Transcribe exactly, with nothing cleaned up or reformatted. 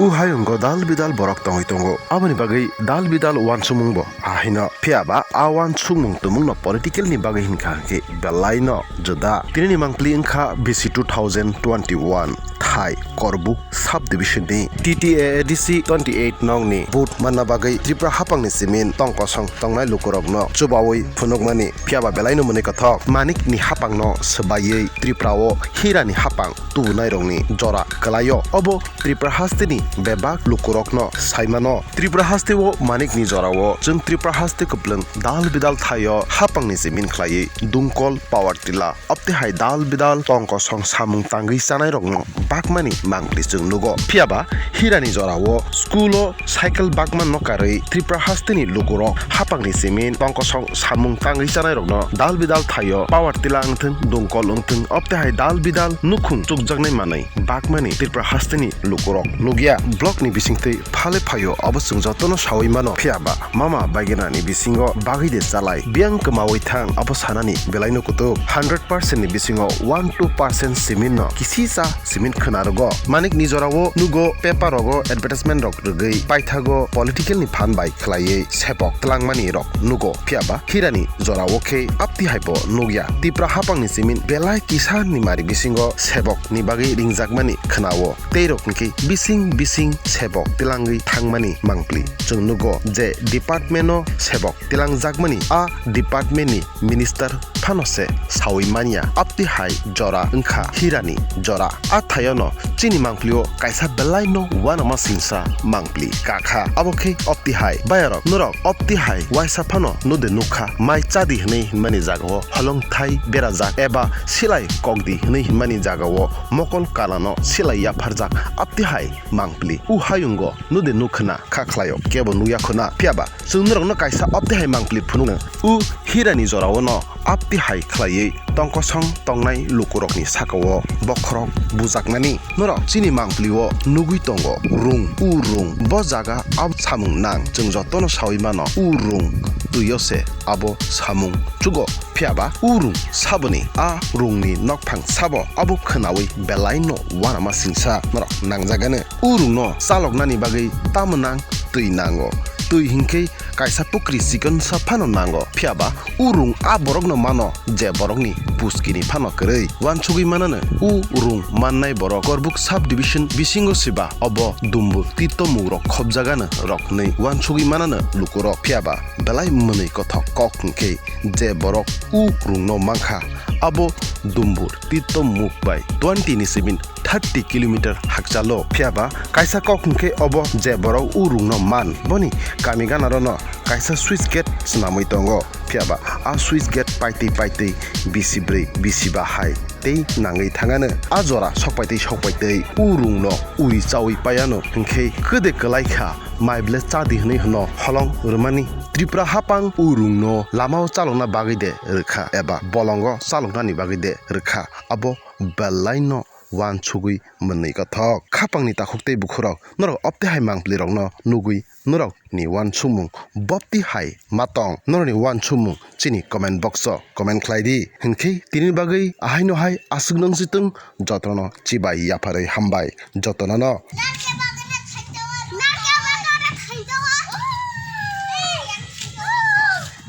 O hayungo dal bidal borok tongwi tongo. Aboni bagwi dal bidal uansukmung bo ahaino. Phiya ba a uansukmung tumungno political ni bagwi hinkha hinkhe belai no juda. Tinini mangpili wngkha B C two thousand twenty-one Thai Korbuk sub division ni T T A A D C twenty eight nong ni vote manna bagwi Tripura hapang ni simin tong kosong tongnai lukurokno chubawi phunukmani. Phiya ba belai no mwnwi kothok, Manik ni hapang no swbaiwi Tripura o Hira ni hapang tubunairokni jora kwlaio. Obo Tripura hasteni bebak lukurokno saimano. Tripura hasteo Manikni jorao chwng Tripura haste kwplwng dal bidal thaio hapangni simin khlaiwi dungkol, power tila, optihai dal bidal tong kosong samung tangwi chanairokno bakmani mangpili chwng nugo. Phiya ba Hirani jorao school o cycle bakma no karwi Tripura hasteni lukurok hapangni simin tong kosong samung tangwi chanairokno dal bidal thaio power tila wngthwng, dungkol wngthwng, optihai dal bidal nukhung chukjaknai manwi bakmani Tripura hasteni lukurok nukya. Block ni bisingtwi phale phaio, obo chwng jotono sawi mano. Phiya ba mama baigena ni bisingo bagwi de chalai, biyang kwmawi thang, obo sanani belai no kutuk. Hundred percent ni bisingo one two percent simin no kisisa simin khwna rwgo. Manik ni jorao nugo paper rogo advertisement rok rwgwi paithago political ni phan bai khlaiwi sebok twlangmani rok nugo. Phiya ba Hirani jorao khe apti hai bo nukya. Tipra hapang ni simin belai kisa ni mari bisingo sebok ni bagwi ringjakmani khwnao. Tei rok hwnkhe bising bising sebok twlangwi thangmani mangpli. Chwng nugo je department o sebok twlangjakmani, a department ni minister phano se sawi manya. Apti hai jora wngkha Hirani jora. A thaiono chini mangpli o kaisa belai no uanama singsa mangpli kakha. Abo khe opti hai. Bayarok norok opti hai waisa phano nude nukha, mai chadi hwnwi hinmani jagao holong thai berajak eba silai kokdi hwnwi hinmani jagao mokol kanano silai yapharjak apti hai mangpli. U hayungo nude nukhwna kha khlaio, kebo nukya khwna. Phiya ba chwng norokno kaisa apti hai mangpli phunukno. U Hirani jorao no apti hai khlaiwi tongkosong tongnai lukurokni sakao bokhorok bujaknani. Norok chini mangpli o nugwi tongo rung, u rung. Bo jaga ab samung nang, chwng jotono sawi mano, u rung twi o se abo samung chugo. Phiya ba u rung saboni a rungni nokphang sabo abo khwnawi belai no uanama singsa norok nangjagano. U rungno chaloknani bagwi tamo nang? Twi nango. Twi hinkhe kaisa pukri chikonsa phano nango. Phiya ba u rung a borokno mano je borokni puskini phano kwrwi. Uansugwi manano u rung mannai borok Korbuk sub division bisingo siba obo dumbur tito mugrok khopjagano rok hwnwi uansugwi manano lukurok. Phiya ba belai mwnwi kothok kok hwnkhe je borok u rungno mankha abo dumbur tito muk bai twenty ni simin thirty kilometer hakchalo. Phiya ba kaisa kok hwnkhe obo je borok u rungno man, boni kami ganaro no kaisa switch gate swnamwi tongo. Phiya ba a switch gate paitwi paitwi bisi brwi bisi ba hai tei nangwi thangano. A jora sokpaitwi sokpaitwi u rungno ui chaui paiano hwnkhe kwde kwlai kha, mai ble chadi hwnwi hwno holong rwmani. Tripura hapang u rungno lamao chalokna bagwi de rwkha eba bolongo chaloknani bagwi de rwkha, abo belai no uansugwi mwnwi kothok. Khapangni takhuk tei bukhurok, norok opti hai mangpli rokno nugwi norok ni uansukmung bopti hai ma tong? Norok ni uansukmung chini comment box o comment khlai di. Hinkhe tini bagwi ahaino hai aswk nung sitwng, jotono chibai yapharwi hambai jotono no.